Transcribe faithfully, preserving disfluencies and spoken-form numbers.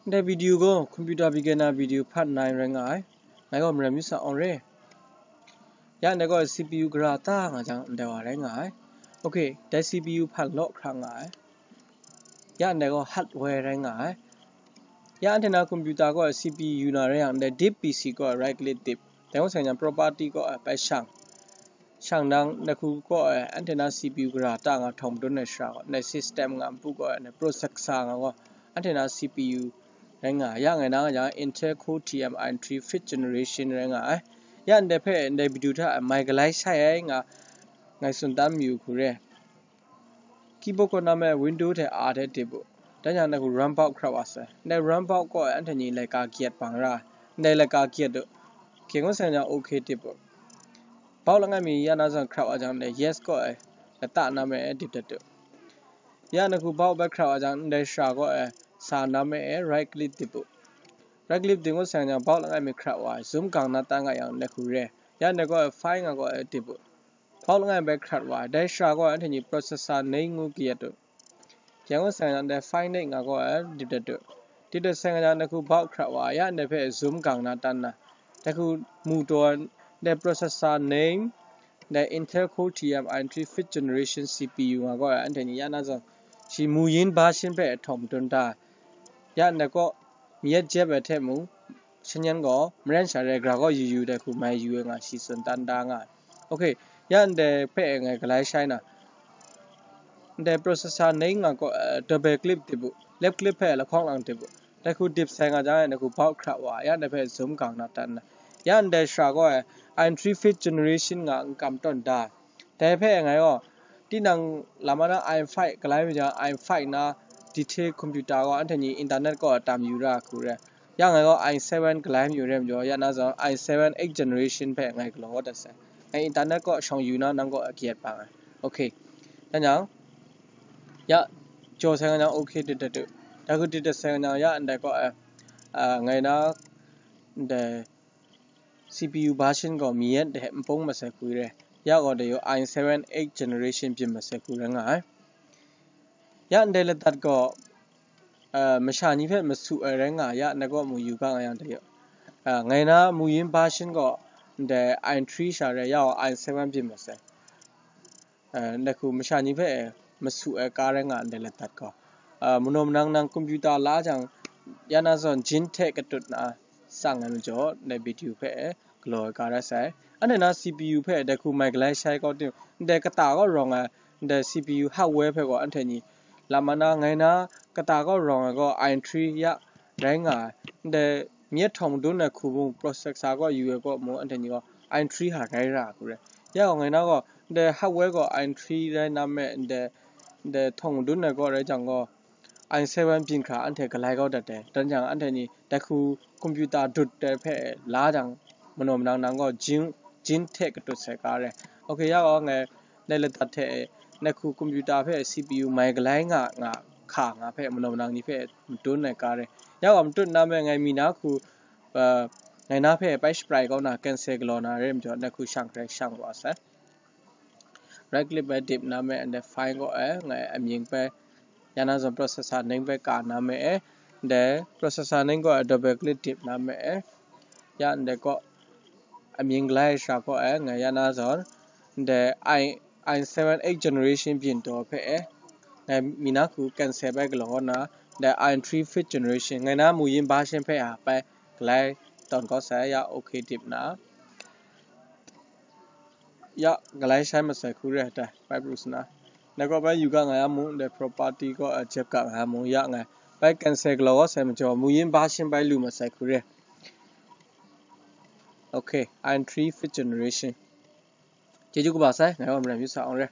Ndai video gaw computer beginner video part nine rai nga ai. Ngai gaw Maram Yu Sa Awng re. Ya ndai gaw C P U gara ta nga jang ndai wa rai nga ai. Okay, dai C P U hpan law hkra nga ai. Ya ndai gaw hardware rai nga ai. Ya anhte na computer gaw C P U na rai yang, ndai deep P C gaw right click deep. Dai gaw seng jang property gaw bai shang. Shang nang, ndai hku gaw, eh, anhte na C P U gara ta nga htawng madun ai shara gaw, ndai system nga npu gaw, eh, ndai processor nga gaw, anhte na C P U rai nga ai. Ya ngai na yang Intel Core T M i three fifth generation rai nga ai. Ya ndai hpe ndai video hta mai galai shai ai nga, ngai tsun tam yu hku re. Keyboard kaw na me window hte a hte dip u. Dan yang ndai hku run baud hkrat wa sai. Ndai run baud gaw anhte ni laika gyet bang ra. Ndai laika gyet u. Gyet ngut sai jang okay dip u. Baud langai mi ya na zawn hkrat wa jang ndai yes gaw e lata na me e dip dat u. Ya ndai hku baud bai hkrat wa jang ndai shara gaw e sa na me e right click dip u. Right click dip ngut sai jang baud langai mi hkrat wa ai. Zoom gang na tan nga yang ndai hku re. Ya ndai gaw e file nga gaw e dip u. Baud langai bai hkrat wa ai. Dai shara gaw anhte ni processor name ngu kayat u. Yang gaw sai jang dai file name nga gaw e dip dat u. Dip dat sai jang ndai hku baud hkrat wa ai. Ya ndai hpe zoom gang na tan na. Dai hku mu taw ai dai processor name, dai Intel Core T M i three fifth generation C P U nga gaw e anhte ni ya na zawn shi mu yin ba shin hpe htawng madun da. Ya ndai gaw mayat jep ai hte mung, shanyan gaw maren sha re, gara gaw yu yu dai hku mai yu ai nga shi tsun tan da nga ai. Okay, ya ndai hpe ngai galai shai na. Ndai processor name nga gaw, eh, double click dip u, left click hpe lahkawng lang dip u. Dai hku dip sai nga jang, ndai hku baud hkrat wa, ya ndai hpe zoom gang na tan na. Ya ndai shara gaw, eh, i three fifth generation nga n kam tawn da. Dai hpe ngai gaw, tinang lam na i five galai mi jang, i five na detail computer gaw anhte ni internet gaw tam yu ra hku re. Ya ngai gaw i seven galai mi yu re majaw, ya na zawn i seven eight generation hpe ngai galaw dat sai. Ngai internet gaw shawng yu na nang gaw a kayat bang ai. Okay. Dan yang, ya, jaw sai nga jang okay dip dat u. Dai hku dip dat sai nga jang, ya ndai gaw, eh, ah, ngai na ndai C P U version gaw mayat hte npung masai hku re. Ya gaw dai yaw i seven eight generation byin masai hku rai nga ai. Ya ndai ladat gaw, eh, masha ni hpe masu ai rai nga, ya ndai gaw mu yu ga nga yang dai yaw. Eh, ngai na mu yin version gaw ndai i three sha rai, ya gaw i seven byin masai. Eh, ndai hku masha ni hpe masu ai ka rai nga ndai ladat gaw. Eh, manaw manang nang computer la jang, ya na zawn jin hte katut na tsang ai majaw, ndai video hpe galaw ai ka rai sai. Anhte na C P U hpe dai hku mai galai shai gaw ting, ndai kata gaw rawng ai, ndai C P U hardware hpe gaw anhte ni lam na ngai na kata gaw rawng ai gaw i three ya rai nga ai. Ndai myit htawng madun ai hku mung, processor gaw yu ai gaw mung, anhte ni gaw i three hta rai ra hku re. Ya gaw ngai na gaw, ndai hardware gaw i three rai na me, ndai, ndai htawng madun ai gaw rai jang gaw, i seven byin hkra anhte galai kau dat ai. Dan jang anhte ni dai hku computer dut ai hpe la jang, manaw manang nang gaw jin, jin hte katut sai ka re. Okay, ya gaw ngai ndai ladat hte ndai hku computer hpe C P U mai galai nga, nga hka nga hpe manaw manang ni hpe madun ai ka re. Ya gaw matut na me ngai mi na hku, uh, ngai na hpe bai shaprai kau na cancel galaw na re majaw, ndai hku shang hkrai shang wa sai. Right click bai dip na me, and then file gaw e, ngai amying bai, ya na zawn processor name bai ka na me e, then processor name gaw e double click dip na me e, ya ndai gaw amying galai sha gaw e, ngai ya na zawn, then i, i seven eight generation byin taw hpe e, ngai mi na hku cancel bai galaw na, then i three fifth generation, ngai na mu yin version hpe a bai galai tawn kau sai, ya okay dip na. Ya, galai shai masai hku re dai, bai pru sa na. Ngai gaw bai yu ga nga ya mung, dai property gaw, uh, jep ga nga ya mung, ya ngai bai cancel galaw sai majaw, mu yin version bai lu masai hku re. Okay, i three fifth generation. Chyeju kaba sai, ngai gaw Maram Yu Sa Awng re.